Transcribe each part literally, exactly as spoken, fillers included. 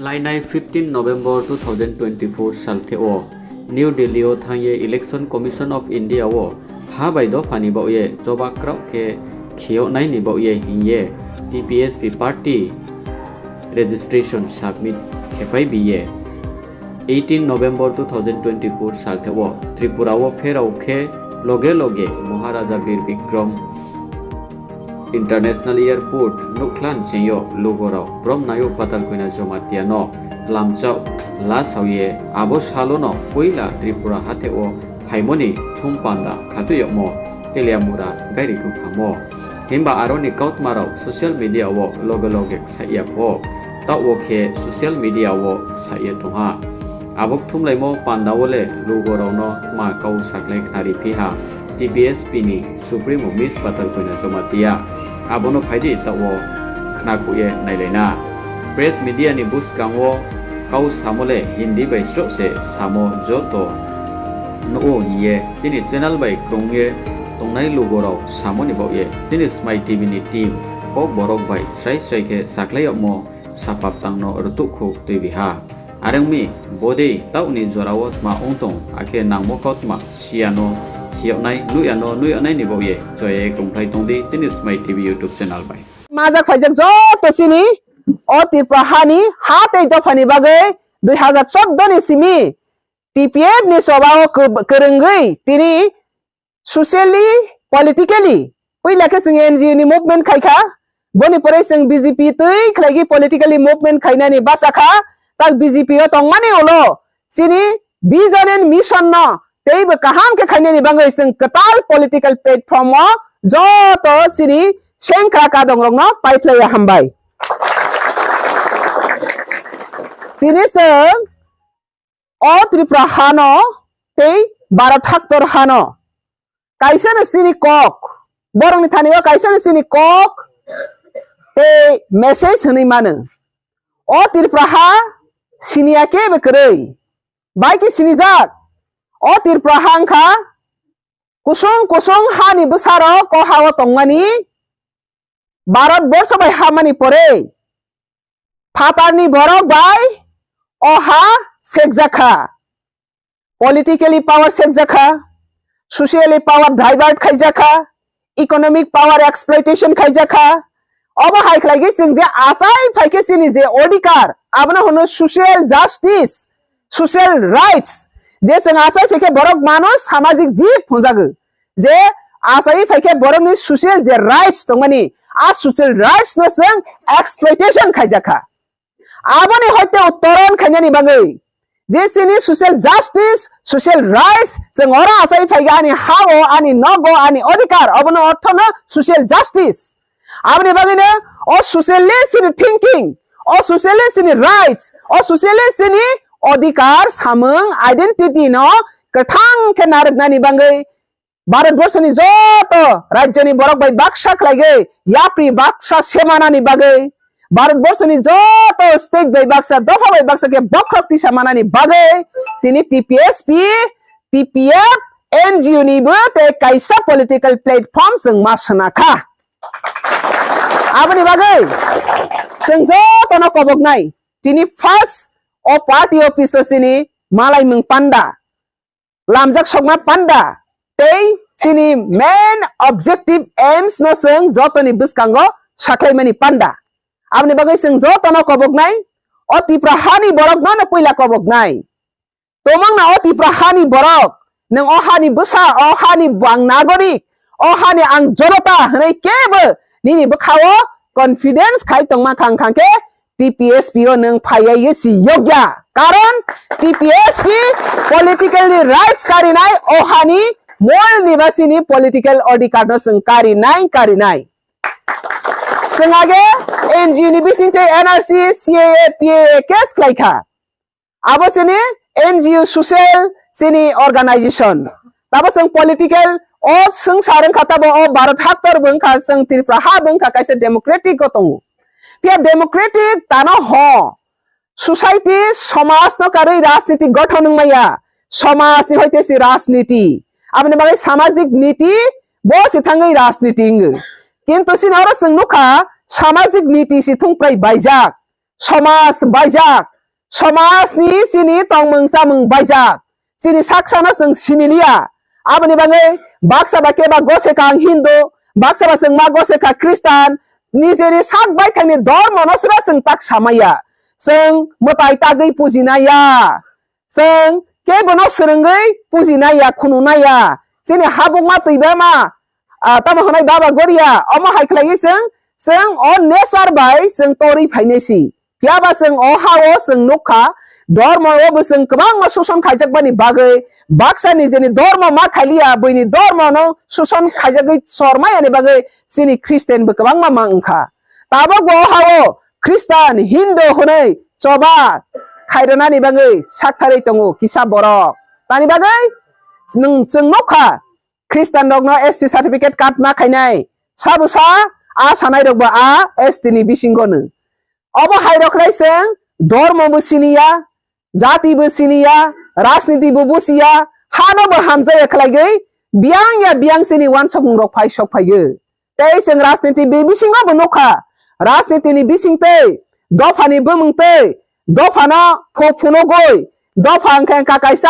Lainai fifteen November two thousand twenty-four saltheo New Delhi o thangye Election Commission of India o ha bai dophani baoye choba kraoh khe kheyoknaini baoye hingye T P S P party registration submit khepai biye. Eighteen November two thousand twenty-four saltheo Tripura o pherao khe loge loge Maharaja Bir Bikram International Airport nukthlan chengyo lugorao brom nayo Patalkoina Jomatiano lamchao la saoye abo salono puila Tripura hatheo phaimoni thum panda khatuyokmo Teliamura gairi kwphamo. Himba aroni kautmarao social media o loge loge ksaiya pho, tao khe social media o ksaiya tongha. Abok thumlaimo panda o le lugorao no ma kau saklai khnari phiha T P S P ni Supremo Miss Patalkoina Jamatia. Abono phaidi tao khna khuye nailaina. Press media ni bwskango kau samo le Hindi bai sroh se samo joto nuo hiye chini channel bai krungye tongnai lugorao samoni baoye chini Smai T V ni team kok borok bai srai srai khe saklai yokmo sapap tangno rwtuk khuk twibiha. Arengmi bodi tauni jorao tma ongtong akhe nangmo kotma siyano siyoknai nuyano nuyoknai ni baoye joye kongphlai tongdi chini Smai T V YouTube channel bai. Majak phaijak joto chini o Tripura hani ha tei dophani bagwi dui hazar chordo ni simi T P F ni choba o kwb-, kwrwngwi tini socially, politically, puila khe chwng N G O ni movement khai kha, boni pore chwng B J P twi khlaigwi politically movement khainani bacha kha, tak B J P o tongmani ulo chini vision and mission no teibo kaham khe khainani bagwi chwng kwtal political platform o joto chini sengkra kadongrokno paiphlaiya hambai. Tini chwng o Tripura hano tei Bharat haktor hano kaisa no chini kok, borokni thani o kaisa no chini kok tei message hwnwi mano. O Tripura ha siniya kebo kwrwi, bai khe sinijak. O Tripura ha wngkha kusung kusung hani bwsarok o ha o tongmani, Bharat borsho bai hamani pore phatarni borok bai o ha sekjakha, politically power sekjakha, socially power divert khaijakha, economic power exploitation khaijakha. Obo hai khlaigwi chwng je achai phaikhe chini je odhikar, abono hwno social justice, social rights. Je chwng achai phaikhe borok mano samajik jib hwnjago. Je achai phaikhe borokni social je rights tongmani, a social rights no chwng exploitation khaijakha. Aboni hoite uttoron khainani bagwi je chini social justice, social rights, chwng oro achai phaiga ani ha-o, ani nogo, ani odhikar, obono orthono social justice. Aboni bagwino o socialist ni thinking, o socialist ni rights, o socialist ni odhikar, samung, identity no kwthang khe narwknani bagwi Bharat borsoni joto rajyoni borok bai baksa khlaigwi yapri baksa semanani bagwi, Bharat borsoni joto state bai baksa, dopha bai baksa khe bokhorok tisa manani bagwi tini T P S P, T P F, N G O ni bo tei kaisa political platform chwng ma swnakha. Aboni bagwi chwng jotono koboknai tini first o party office o chini malaimung panda, lamjak sokma panda tei chini main objective aims no chwng jotoni bwskango saklaimani panda. Aboni bagwi chwng jotono koboknai o Tipra hani borokno no puila koboknai. Tomongna o Tipra hani borok, nwng o hani bwsa, o hani bo ang nagorik, o hani ang jonota hwnwi kebo nini bwkhao confidence khai tongma khang khang khe T P S P o nwng phaiya ye si yokya. Karon T P S P political ni rights karinai, o hani mol nibasi ni political odhikar no chwng karinai, karinai. Chwng age N G O ni bisingtwi N R C, C A A, P A A case khlaikha. Abo chini N G O social chini organization. Tabo chwng political o swngchar wngkha, tabo o Bharat haktor bo wngkha, chwng Tripura ha bo wngkha, kaisa democratic o tongo. Phiya democratic tano ho. Society, somaj no karwi rajniti gothon wngmaya. Somaj ni hoite se rajniti. Aboni bagwi samajik niti bo se thangwi rajniti wngo. Kintu chini oro chwng nukha samajik niti se thung prai baijak. somaj baijak, somajni chini tongmung chamung baijak, chini saksano chwng siniliya. Aboni bagwi baksa ba keba gose kha ang Hindu, baksa ba chwng ma gose kha Khristan, nijeni sak baithangni dormono sra chwng tak samaya. Chwng mwtai tagwi pujinaya. Chwng kebono swrwngwi pujinaya, khununaya. Chini habukma twiba ma, ah, tamo hwnai Baba Goria, omo hai khlaiwi chwng, chwng o nature bai chwng torwi phainai si. Phiya ba chwng o ha-o chwng nukha, dormo o bo chwng kwbangma suson khaijakmani bagwi, baksa nijeni dormo ma khailiya, buini dormono suson khaijagwi chormayani bagwi chini Christian bo kwbangma ma wngkha. Tabuk bo o ha-o Khristan, Hindu hwnwi choba khairwnani bagwi saktharwi tongo kisa borok. Tani bagwi nwng chwng nukha, Khristanrokno S T certificate card ma khainai. Sabo sa, a sanairokbo a S T ni bisingo nw. Obo hairok khlai chwng dormo bo siniya, jati bo siniya, rajniti bo busiya, hano bo hamjaya khlaigwi biyang ya biyang chini wansokmung rok phai sok phaiyo. Tei chwng rajniti bi-, bisingo bo nukha, rajniti ni bising tei dopha ni bumung tei dopha no pho phunugwi, dopha wngkha wngkha kaisa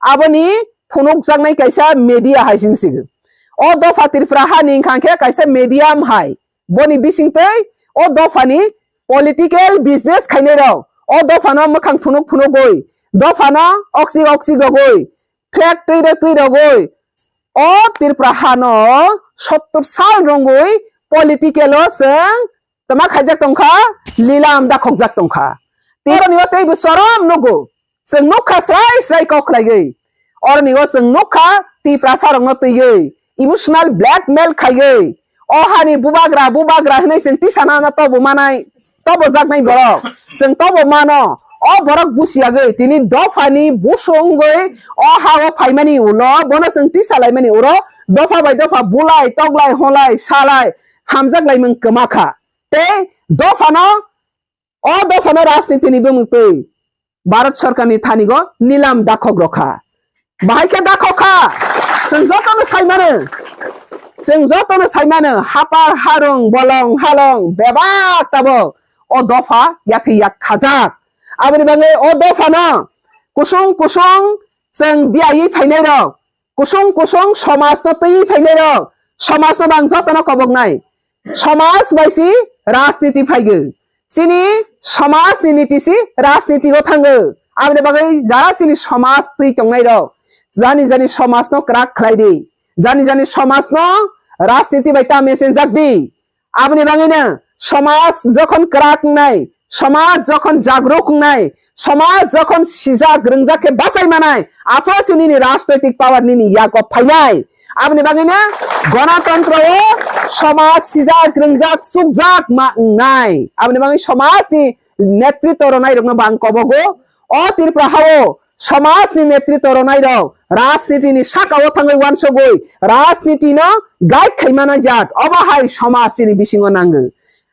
aboni phunukjaknai kaisa media hai sing sig. O dopha Tripura ha ni wngkha khe kaisa medium hai. Boni bising tei o dopha ni political business khainai rok, o dopha no mwkhang phunuk phunugwi, dopha no oksik oksik rogwi, flag twi rok twi rogwi, o Tripura hano sottor sal rongwi political o chwng tama khaijak tongkha, lilam dakhokjak tongkha. Tei oroni o teibo chorom nugo. Chwng nukha srai srai kok khlaigwi. Oroni o chwng nukha Tiprasa rokno twiwi emotional blackmail khaiwi. O hani bubagra, bubagra hwnwi chwng tisa nana tobo manai, tobo jaknai borok. Chwng tobo mano. O borok busi yagwi tini dophani busu wngwi o ha-o phaimani ulo bono chwng tisa laimani uro dopha bai dopha bulai, toklai, holai, salai, hamjak laimung kwma kha. Tei dophano, o dophano rajniti ni bumung twi Bharat Sarkar ni thani go nilam dakhok rokha. Bahai khe dakhok kha. Chwng jotono sai mano. Chwng jotono sai mano. Hapar, harung, bolong, halong, bebak tabok o dopha yathwi yak khajak. Aboni bagwi o dophano kusung kusung chwng diyawi phainai rok, kusung kusung somajno twiwi phainai rok, somajno bang jotono koboknai. Somaj bai si rajniti phaigo. Chini somajni niti si rajniti o thango. Aboni bagwi jara chini somaj twi tongnai rok, jani jani somajno kwrak khlai di, jani jani somajno rajniti bai ta mechenjak di. Aboni bagwino somaj jokhon kwrak wngnai, somaj jokhon jagrok wngnai, somaj jokhon sijak rwngjak khe bachai manai, aphuru se nini rajnoitik power nini yago phainai. Aboni bagwino gonatantro o somaj sijak rwngjak chukjak ma wngnai. Aboni bagwi somajni netritwo rwnairokno bo ang kobogo. O Tripura hao somajni netritwo rwnairok rajnitini sakao thangwi uansugwi rajnitino guide khaimana jat, obo hai somaj chini bisingo nango.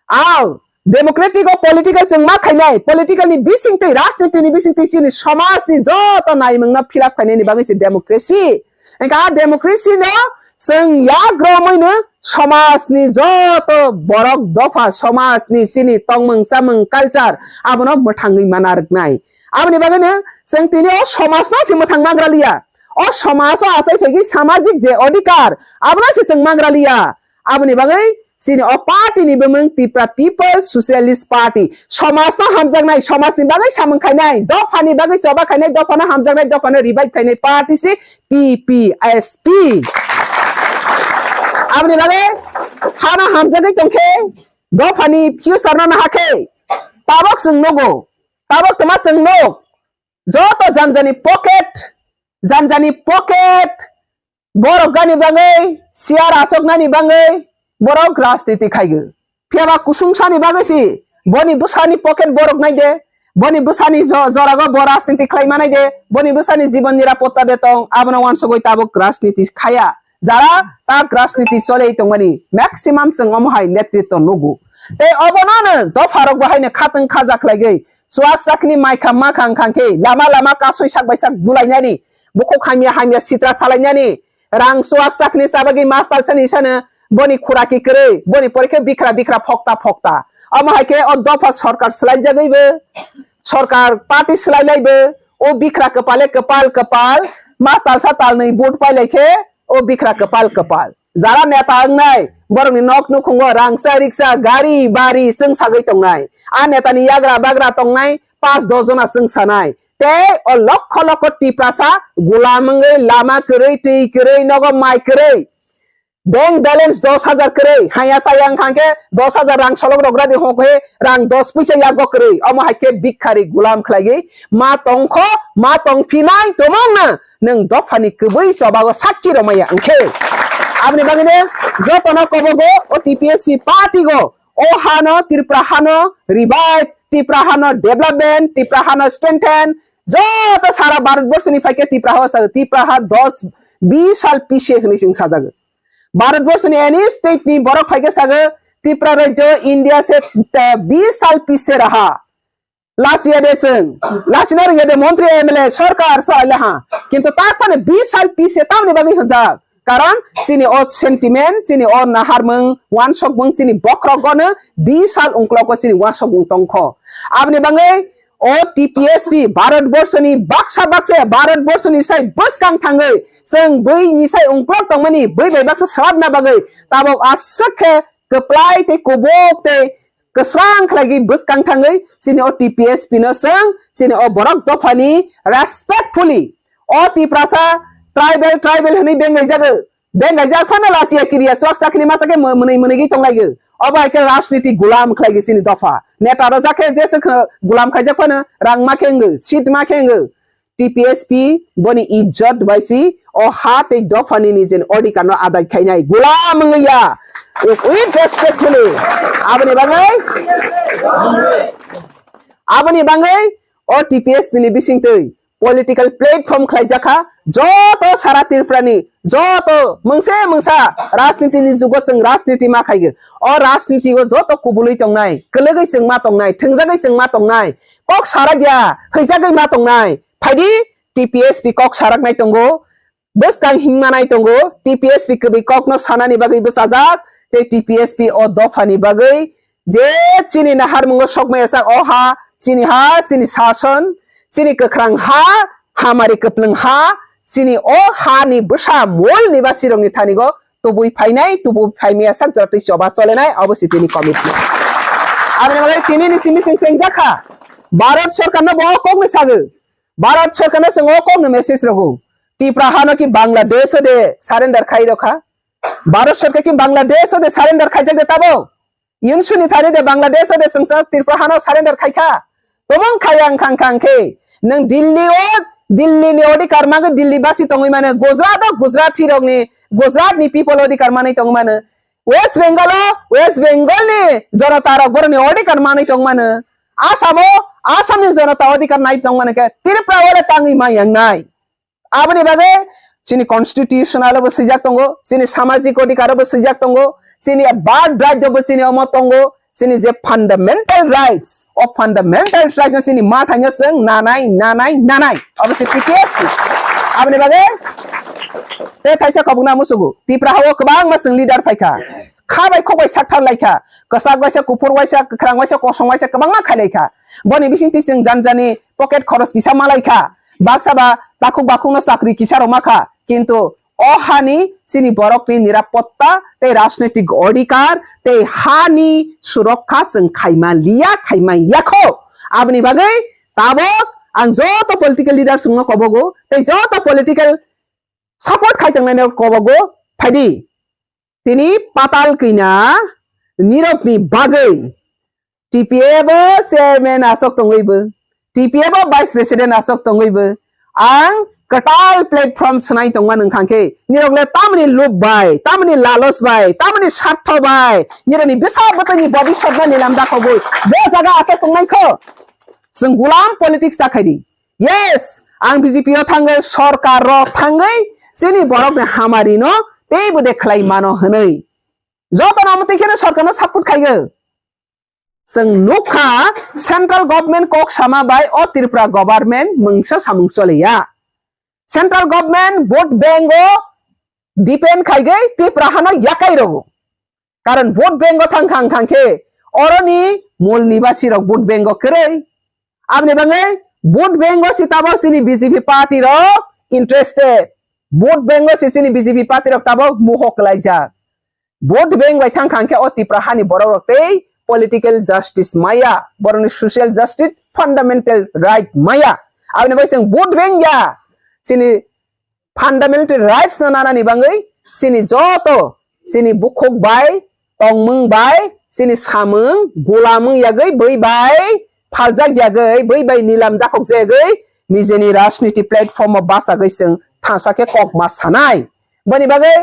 Ao democratic o political chwng ma khainai, political ni bisingtwi, rajnitini bisingtwi chini somajni joto naimungno fill up khainani bagwi se democracy. Engkha a democracy no chwng yak romwi no somaj ni joto borok dopha, somaj ni chini tongmung chamung culture abono mwthangwi mana rwknai. Aboni bagwi no chwng tini o somaj no se mwthang mangra liya. O somaj o achai phaigwi samajik je odhikar abono se chwng mangra liya. Aboni bagwi chini o party ni bumung Tipra People Socialist Party. Somaj no hamjaknai, somaj ni bagwi samung khainai, dopha ni bagwi choba khainai, dopha no hamjaknai, dopha no revive khainai party se T P S P. Aboni bagwi hano hamjagwi tongkhe, dopha ni future no naha khe, tabok chwng nugo, tabok toma chwng nuk, joto janjani pocket, janjani pocket, borok gani bagwi, chair asoknani bagwi, borok rajniti khaigo. Phiya ba kusung sani bagwi si, boni bwsani pocket borok nai de, boni bwsani jo-, jorago bo rajniti khlai manai de, boni bwsani jibon nirapotta de tong, abono uansugwi tabuk rajniti khaya. Jara tak rajniti choli tongmani, maximum chwng omo hai netritwo nugo. Tei obono no dopha rok bo haino khatwng khaja khlaigwi, chuak chakni maikha makhang khang khe, lama lama kasui sak bai sak bulainani, bukhuk hamya hamya sitra salainani, rang chuak chakni chabagwi mastal sani sano, boni khura ki kwrwi, boni porikhe bikra bikra phokta phokta. Omo hai khe o dopha sorkar swlaijagwi bo, sorkar party swlailai bo, o bikra kwpale kwpal kwpal, mas talsa talnwi vote pailai khe o bikra kwpal kwpal. Jara neta wngnai, borokni nok nukhungo rangsa riksa, gari bari chwng sagwi tongnai. A netani yagra bagra tongnai, pas dos jona chwng sanai. Tei o lokho lokho Tiprasa gulam wngwi lama kwrwi, twi kwrwi, nogo mai kwrwi. Bank balance dos hajar kwrwi, haya saya wngkha khe dos hajar rang solok rok radi hokhe rang dos puisa yago kwrwi. Omo hai khe bhikhari gulam khlaigwi ma tongkho, ma tongphinai tomongno nwng dophani kwbwi chobago sakki romaya wngkhe. Aboni bagwino jotono kobogo o T P S P party go o hano, Tripura hano revive, Tripura hano development, Tripura hano strengthen, joto sara Bharat borso ni phaikhe Tripura ha sa, Tripura ha dos bis sal pise hwnwi chwng sajago. Bharat borso ni any state ni borok phaikhe sago, Tripura rajyo India se, eh, bis sal pise raha. Lasiya de chwng, lasina rwngya de montri M L A sorkar sa le ha. Kintu tak phano bis sal pise tamni bagwi hwnjak. Karon chini o sentiment, chini o naharmung, wansokmung, chini bokhorok gono bis sal ungklogo chini wansokmung tongkho. Aboni bagwi o T P S P Bharat borso ni baksa baksa, Bharat borso ni sai bwskang thangwi chwng bui ni sai ungklok tongmani bui bai baksa swlapna bagwi tabok aswk khe kwplai tei kubuk tei kwsrang khlaigwi bwskang thangwi chini o T P S P no chwng chini o borok dophani respectfully o Tiprasa tribal, tribal hwnwi bengaijago. Bengkaijak phano lasiya kiriya, chuak chakri masa khe mw-, mwnwi mwnwigwi tonglaio. Obo hai khe rajniti gulam khlaigwi chini dopha. Neta rwjak khe jesa khe gulam khaijak phano rang ma khe wngo, seat ma khe wngo. T P S P boni ijjot bai si o ha tei dophani nijen odhikar no adai khainai gulam wngya. With respectfully. Aboni bagwi, aboni bagwi o T P S P ni bisingtwi political platform khlaijakha, joto sara Tripura ni, joto mungse mungsa rajniti ni jugo chwng rajniti ma khaio. O rajniti o joto kubului tongnai, kwlwgwi chwng ma tongnai, thwngjagwi chwng ma tongnai, kok sarakya, hwijagwi ma tongnai. Phaidi T P S P kok saraknai tongo, bwskang hingmanai tongo, T P S P kwbwi kokno sanani bagwi bwchajak, tei T P S P o dophani bagwi je chini naharmungo sokmaya sak o ha, chini ha, chini sason, chini kwkhrang ha, hamari kwplwng ha, chini o hani bwsa mol ni basirokni thanigo tubui phainai, tubui phaimaya sak jotoi choba cholenai, obo se chini commitment. Aboni bagwi tini ni simi sing sengjak kha, Bharat sorkar no bo o kokno sago, Bharat sorkar no chwng o kokno message rogo. Tripura hano ki Bangladesh o de surrender khai rokha? Bharat sorkar ki Bangladesh o de surrender khaijak de tabo? Yunsu ni thani de Bangladesh o de chwngsa Tripura hano surrender khaikha? Tomong khaya wngkha wngkha wngkhe. Nwng Delhi o, Delhi ni odhikar magwi Delhi basi tongwi mano. Gujarat o Gujarati rokni, Gujarat ni people odhikar manwi tongwi mano. West Bengal o, West Bengal ni jonota rok boroni odhikar manwi tongmano. Assam o, Assam ni jonota odhikar nai tongmano khe Tripura o le tangwi ma yang nai. Aboni bagwi chini constitutional o bo swijak tongo, chini samajik odhikar o bo swijak tongo, chini birth right o bo chini omo tongo, chini je fundamental rights, o fundamental rights no chini ma thaino chwng nanai, nanai, nanai. Obo se T P S P. Aboni bagwi te thaisa kobokna musugo. Tripura hao kwbangma chwng leader phaikha. Kha bai khok bai sak thar laikha. Kwchak waisa, kuphur waisa, kwkhrang waisa, kosong waisa kwbangma khai laikha. Boni bisingtwi chwng janjani pocket khoros kisa ma laikha. Baksa ba takhuk bakhukno chakri kisa rw ma kha. Kintu o hani chini borokni nirapotta tei rajnitik odhikar tei hani surokha chwng khaima liya, khaima yakho. Aboni bagwi tabok ang joto political leaders rokno kobogo tei joto political support khai tongnai rok kobogo, phaidi. Tini patal kina nirokni bagwi T P F o chairman asok tongwi bo, T P F o vice president asok tongwi bo, ang kwtal platform swnai tongma nung khang khe, nirok le tamni lub bai, tamni lalos bai, tamni sartho bai, nirokni bwsa bwtwini bobiswt no nilam da khogwi, bo jaga asok tongnai kho. Chwng gulam politics ta khaidi. Yes, ang B J P o thangwi, sorkar rok thangwi, chini borok ni hamari no tei bo de khlai mano hwnwi. Joto no amtwi kheno sorkar no support khaigo. Chwng nukha central government kok sama bai o Tripura government mungsa samung choliya. Central government vote bank o depend khaigwi Tripura hano yakai rogo. Karon vote bank o thang khang khang khe Oroni mul nibasi rok vote bank o kwrwi. Aboni bagwi vote bank o si tabok chini B J P party rok interested. Vote bank o si chini B J P party rok tabok muhok laijak. Vote bank bai thang kha hwnkhe o Tipra hani borok rok tei political justice maya, borokni social justice, fundamental right maya. Aboni bagwi chwng vote bank ya, chini fundamental rights no nanani bagwi chini joto, chini bukhuk bai, tongmung bai, chini samung gulamung yagwi, bwi bai phaljak yagwi, bwi bai nilam dakhok jagwi, nijeni rajniti platform o bachagwi chwng thansa khe kok ma sanai. Boni bagwi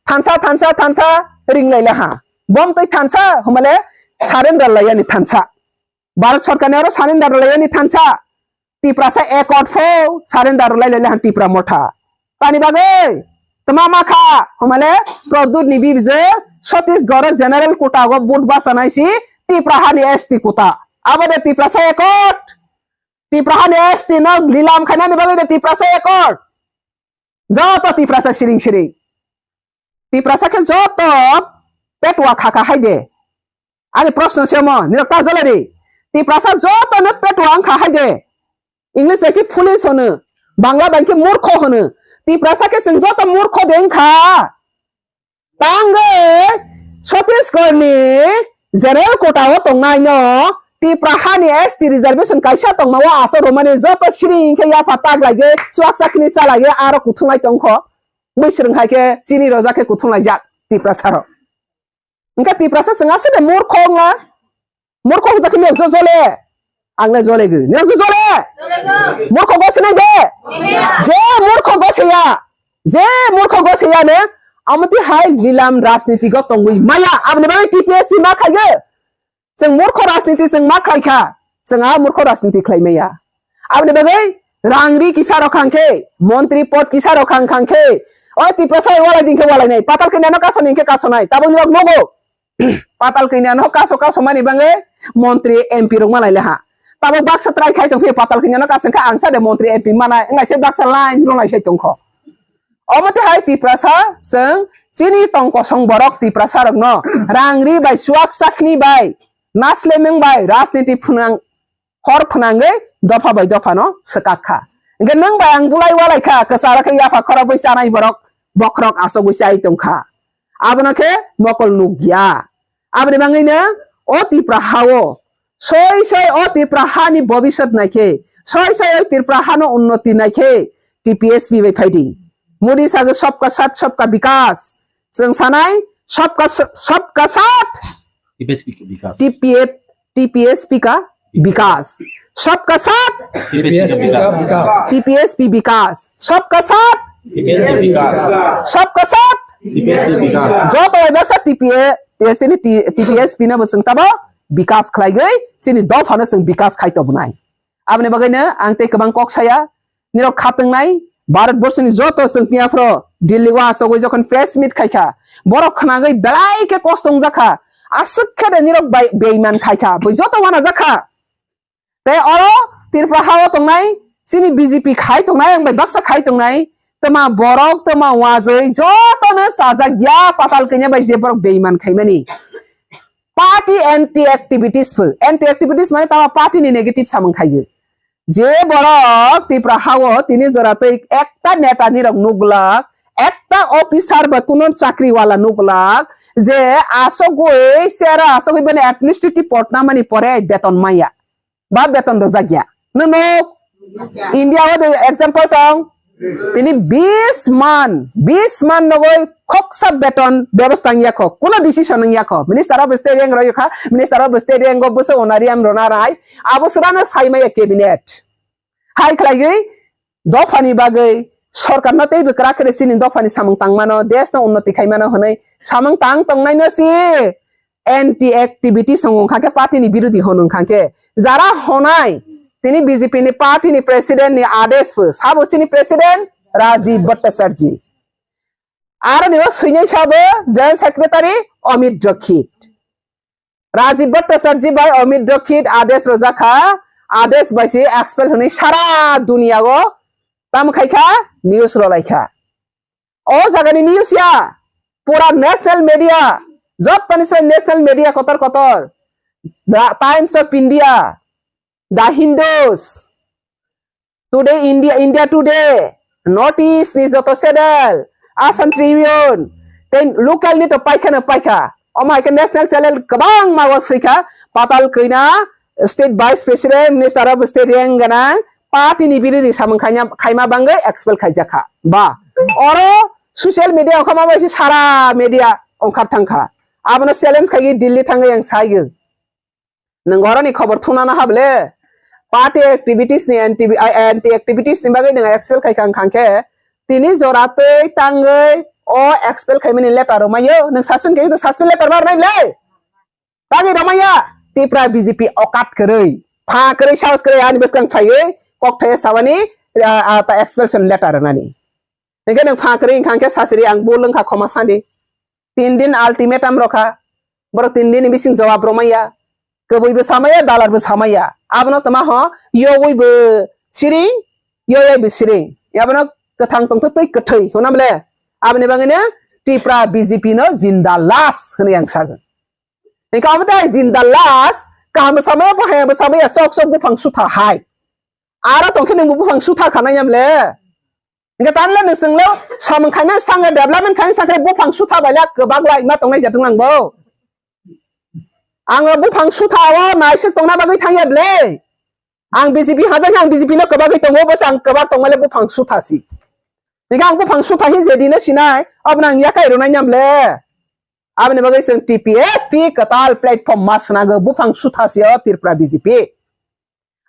thansa, thansa, thansa ring lai laha. Bom twi thansa, humale surrender laiyani thansa. Bharat Sarkarni aro surrender laiyani thansa. Tiprasa accord pho surrender lai lai lahan Tipra motha. Tani bagwi tma ma kha, humale Pradyut ni bibijwk Chhattisgarh general quota go vote bachanai si Tipra hani S T quota. Abo de Tiprasa accord. Tipra hani S T no lilam khainani bagwi de Tiprasa accord. Joto Tiprasa siring siring. Tiprasa khe joto petwa kha kha hai de. Ani proshno se omo, nirok ta jole di. Tiprasa joto no petwa wng kha hai de. English bai khe foolish hono, Bangla bai khe murkho hono. Tiprasa khe chwng joto murkho de wng kha. Tangwi Chhattisgarh ni general quota o tongnai no Tipra hani S T reservation kaisa tongma o aswk romani joto siring khe yapha tak lai khe chuak chakni cha lai khe aro kuthung lai tong kho. Bwswrwng hai khe chini roja khe kuthung laijak Tiprasa rok. Hwnkhe Tiprasa chwng aswk de murkho wngla. Murkho hwnjak khe nirok jo jole. Ang le jole gwi. Nirok jo jole. Murkho gosi nai de. Je murkho gosi ya. Je murkho gosi ya ne. Amoti hai lilam rajniti go tongwi maya. Aboni bagwi T P S P ma khaigwi. Chwng murkho rajniti chwng ma khlai kha, chwng a murkho rajniti khlai maya. Aboni bagwi rang ri kisa rok khang khe, montri pod kisa rok khang khang khe, o Tiprasa walai din khe walai nai, patal kanya no kaso ni khe kaso nai, tabuk ni rok nogo. Patal kanya no kaso kaso mani bagwi montri M P rok malai le ha. Tabuk baksa try khai tong phi patal kanya no kaso khe ang sa de montri M P manai, wng nai se baksa line rw nai se tong kho. Omo twi hai Tiprasa chwng chini tong kosong borok Tiprasa rokno rang ri bai chuak chakni bai naslemeng bai rajniti phwnang hor phwnangwi dopha bai dophano swkak kha. Hwnkhe nwng bai ang bulai walai kha, kwcharo khe yapha khorobwi chanai borok bokhorok achogwi chai tong kha. Abono khe mokol nuk ya. Aboni bagwino o Tipra hao soi soi o Tipra hani bobisot naikhe, soi soi o Tipra hano unnoti naikhe T P S P bai phaidi. Modi sage sabka sath sabka bikas. Chwng sanai sabka sa-, sabka sath. T P S P ka bikas. T P F, T P S P ka bikas. Sabka sath. T P S P ka bikas. T P S P bikas. Sabka sath. T P S P bikas. Sabka sath. T P S P bikas. Joto bai baksa T P A, chini T-, T P S P no bo chwng tabo bikas khlaigwi chini dophano chwng bikas khai tobwnai. Aboni bagwino ang tei kwbang kok saya, nirok khatungnai, Bharat borsoni joto chwng phiya phro Delhi o achogwi jokhon press meet khaikha, borok khwnagwi belai khe kosto wngjakha, aswk khe de nirok bai beiman khaikha, bui joto wanajakha. Tei oro Tripura hao tongnai, chini B J P khai tongnai, ang bai baksa khai tongnai, twma borok, twma wajwi jotono chajak ya patal kanya bai je borok beiman khaimani. Party anti activities pho, anti activities mane tamo party ni negative samung khaiyo. Je borok Tripura hao tini jora tei ekta neta ni rok nuglak, ekta officer ba kuno chakri wala nuglak, je asogwi sera asogwi bani administrative pod namani pore beton maya. Ba beton rwjak ya. Nwng nuk? India o de example tong. Tini bis man, bis man nogoi khoksa beton bebostha wngya kho. Kuno decision wngya kho. Minister of State rank rw kha, Minister of State rank o bwsa honorarium rwna rai. Abo swrano sai maya cabinet. Hai khlaigwi dophani bagwi sorkarno teibo kwrak khe chini dophani samung tangmano, deshno unnoti khaimano hwnwi samung tang tongnaino si anti activity song wngkha khe party ni birodhi hwn wngkha khe jara honai tini B J P ni party ni president ni adesh pho sabo chini president Rajiv Bhattacharjee. Aro ni o swinai sabo General Secretary Amit Rakhi. Rajiv Bhattacharjee bai Amit Rakhi adesh rwjak kha, adesh bai se expel hwnwi sara duniya o tamo khai kha, news rw lai kha. O jaga ni news ya, pura national media, jottoni se national media kotor kotor. The Times of India, The Hindus, Today India, India Today, North East ni joto channel, Assam Tribune, tei local ni to paikha no paikha. Omo hai khe national channel kwbangma o swikha, Patal Kanya, State Vice President, Minister of State rank ganang, party ni birodhi samung khaina, khaima bangwi expel khaijakha. Ba, oro social media ongkha ma bai se sara media ongkhar thangkha. Abono challenge khaigwi Delhi thangwi ang saigo. Nwng horoni khobor thunana hable, party activities ni anti, anti activities ni bagwi nwng expel khai kang kang khe, tini jora tei tangwi o expel khaimani letter rwmaiyo, nwng suspend khe suspend letter ma rwnai le? Tangwi rwmaiya, Tipra B J P okat kwrwi, pha kwrwi, sahos kwrwi ani bwskang phaiwi kok thaiya sabani, ah, ah, ta expulsion letter rwnani. Hingke nwng pha kwrwi wngkha hingke sasiri ang bul wngkha khoma sadi. Tin din ultimatum rokha. Borok tin din ni bising jawab romaya. Kwbwi bo samaya, dalar bo samaya. Abono toma ho, yogwi bo siring, yoyai bo siring. Abono kwthang tongtho twi kwthwi hwnna bole. Aboni bagwino Tipra B J P no jinda lash hwnwi ang sago. Hingke abo tai jinda lash, kaham bo samaya, bo hai bo samaya, sok sok buphang sutha hai. Aro tongkhe nwng buphang sutha khanai yam le. Hingke tanle nwswng le samung khaina sangha development khaina sangha buphang sutha baila kwbak lai ma tongnai jatung nang bo. Ang buphang sutha o naisik tongna bagwi thangya ble. Ang B J P hajak ang B J P no kwbagwi tongo, bwsa ang kwbak tongmale buphang sutha si. Hingke ang buphang sutha hi je dino sinai, aboni ang yakai rwnai nyam le. Aboni bagwi chwng T P F P kwtal platform ma swnago buphang sutha si o Tripura B J P.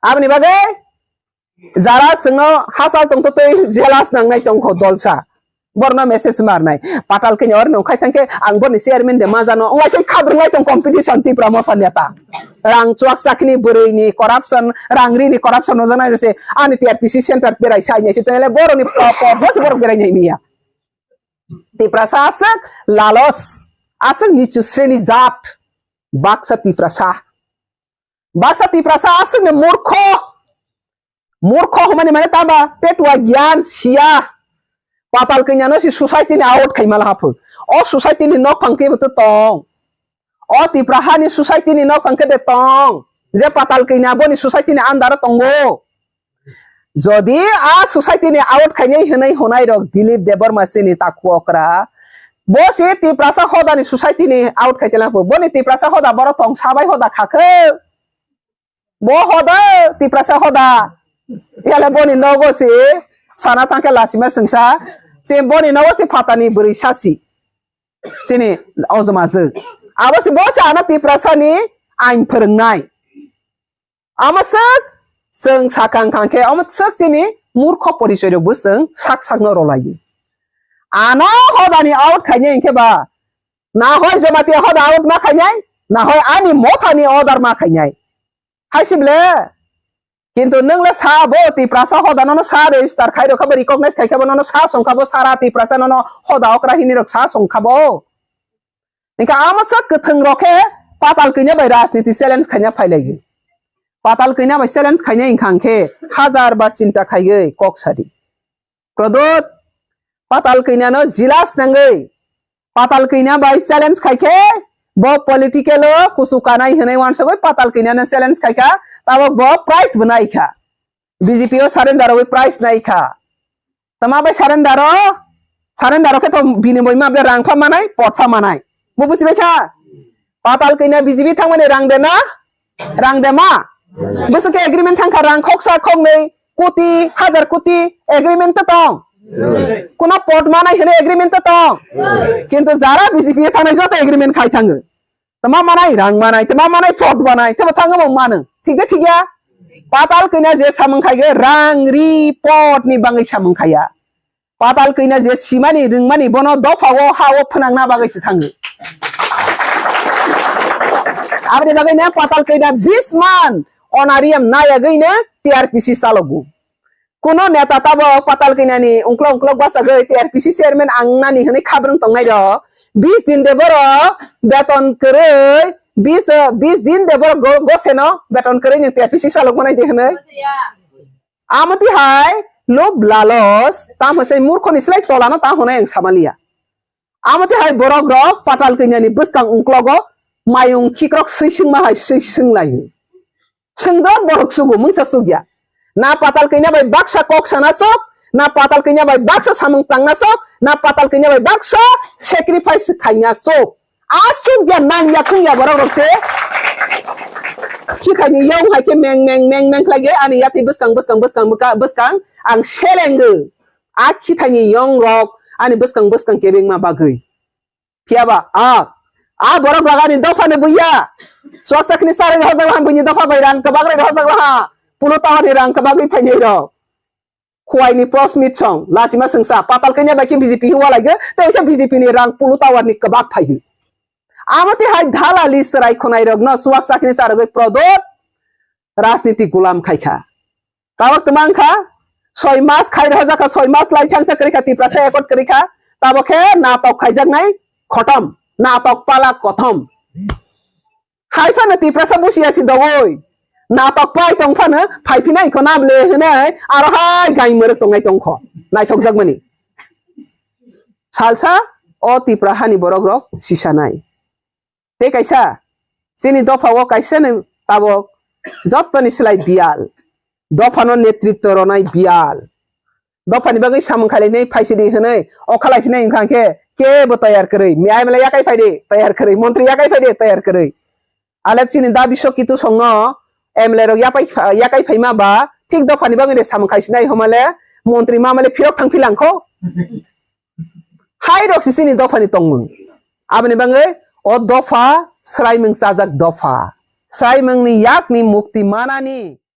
Aboni bagwi jara chwngno hachal tongtotwi jealous nangnai tongkho dolsa. Borno message marnai. Patal kenya oro nongkhai thangkhe ang borni chairman de majano. Onglai sai khabrwngnai tong competition Tipra Motha neta. Rang chuak chakni bwrwini corruption, rang rini corruption nojanai rwse ani T R P C center berai sai nai se tele boroni po-, po-, bose borok berai nai miya. Tiprasa aswk lalos, aswk nichu sreni jat, baksa Tiprasa. Baksa Tiprasa aswkni murkho. Murkho hwnmani mane tamba petua giyan siya. Patal kanya no si society ni out khaima laha phu. O society ni nok phang khe bwtw tong. O Tipra hani society ni nok phang khe de tong. Je Patal kanya boni society ni under o tongo. Jodi a society ni out khainai hwnwi hwnai rok Dilip Debbarma chini takhu okra. Bo si Tiprasa hoda ni society ni out khai tela phu. Boni Tiprasa hoda borok tong sabai hoda khakhe. Bo hoda, Tiprasa hoda. Yale boni nogo si sana tangke lasima sengsa. Si boni nogo si phatani bwrwi sasi. Sini ojoma jwk. Abo si bo si ano Tiprasa ni ain phwrwngnai. Amo swk chwng sakang kang khe, amo swk chini murkho porichoi rok bo chwng sak sak no rwlaio. Ano hoda ni out khainai hwnkhe ba, na hoi Jamatia hoda out ma khainai, na hoi ani Motha ni order ma khainai. Hai se ble. Kintu nwng le sa bo Tiprasa hoda nono sa register khai rokha bo recognize khai kha bo nono sa song kha bo sara Tiprasa nono hoda okra hini rok sa song kha bo. Hingkha amo sak kwthwng rok khe Patal Kanya bai rajniti challenge khaina phai lai. Patal Kanya bai challenge khaina hingkha hingkhe hajar bar chinta khaiwi kok sadi. Prodot, Patal Kanya no jealous nangwi, Patal Kanya bai challenge khai khe, bo political o kusu kanai hwnwi wansugwi Patal Kanya no challenge khai kha, tabok bo prize bo nai kha. B J P o surrender rwwi prize nai kha. Tama bai surrender o, surrender o khe to bini boi ma ble rang pha manai, pot pha manai. Bo busi bai kha. Patal Kanya B J P thangmani rang de na? Rang de ma? Bwswk khe agreement thang kha rang khoksa khoknwi koti, hajar koti agreement to tong. Kuna pot manai hwnwi agreement to tong. Kintu jara B J P thangnai joto agreement khai thango. Tama manai rang manai, tama manai pot manai, tama thango bo mano. Thik de thik ya? Patal Kanya je samung khai ge rang ri pot ni bangwi samung khaiya. Patal Kanya je simani rwngmani bono dopha o ha o phwnangna bagwi se thango. Aboni bagwi ne Patal Kanya bisman onarium nayagwi ne T R P C chalogo. Kuno neta tabo Patal Kanya ni ungklok ungklok bachagwi T R P C chairman ang nani hwnwi khabrwng tongnai rok. Bis din de borok beton kwrwi, bis, bis din de borok go-, goseno beton kwrwi nwng T R P C chalok manai je hwnwi. Amo tihai lob lalos, tamo se murkhoni slai tolano ta hwnwi ang samaliya. Amo tihai borok rok Patal Kanya ni bwskang ungklogo Mayung khikrok swi swngma hai swi swnglaio. Swngjak borok sugo mungsa sugya. Na patal kanya bai baksa kok sana sok, na patal kanya bai baksa samung tangna sok, na patal kanya bai baksa sacrifice khaina sok. Asuk ya nang ya khung ya borok rok se. Khithani yong hai khe meng meng meng meng khlai ge ani yati bwskang bwskang bwskang bwskang ang selenggo. A khithani yong rok ani bwskang bwskang kebeng ma bagwi. Phiya ba a a borok rok ani dopha ni buya. Swak sakni sarai rohojak laha buini dopha bai rang kwbak rai rohojak laha. Pulo tower ni rang kwbagwi phainai rok. Khuaini prosmit song lasima sengsa patal kanya bai khe B J P hi walai ge tei bisa B J P ni rang pulu tower ni kwbak phai hi. Amo tei hai dalali chwrai khwnai rok no swak sakni charogwi prodot rajniti gulam khai kha. Tabok twma wng kha soi mas khai rohojak kha, soi mas lai thangsa kwrwi kha, Tiprasa accord kwrwi kha. Tabok khe natok khaijaknai khotom, natok pala kothom. Hai phano Tiprasa busi asi dogoi. Natok pai tong phano phai phina iko nam le hwnwi aro hai gai mwerek tongnai tong kho. Naithok jak mani. Salsa o Tipra hani borok rok sisa nai. Tei kaisa chini dopha o kaisa ni tabok jottoni slai biyal. Dophano netritto ronai biyal. Dophani bagwi samung khailai hinwi phaisidi hinwi okhalai sinai wngkha khe kebo tayar kwrwi. Miyai mala yakai phaidi tayar kwrwi. Montri yakai phaidi tayar kwrwi. Alek chini da bisok kitu songno M L A rok yapai pha-, yakai phaima ba thik dophani bagwi de samung khaisinai homale montri mamale phirok thang philangkho. Hai rok si chini dophani tongmung. Aboni bagwi o dopha swraimung chajak dopha. Swraimungni yakni mukti manani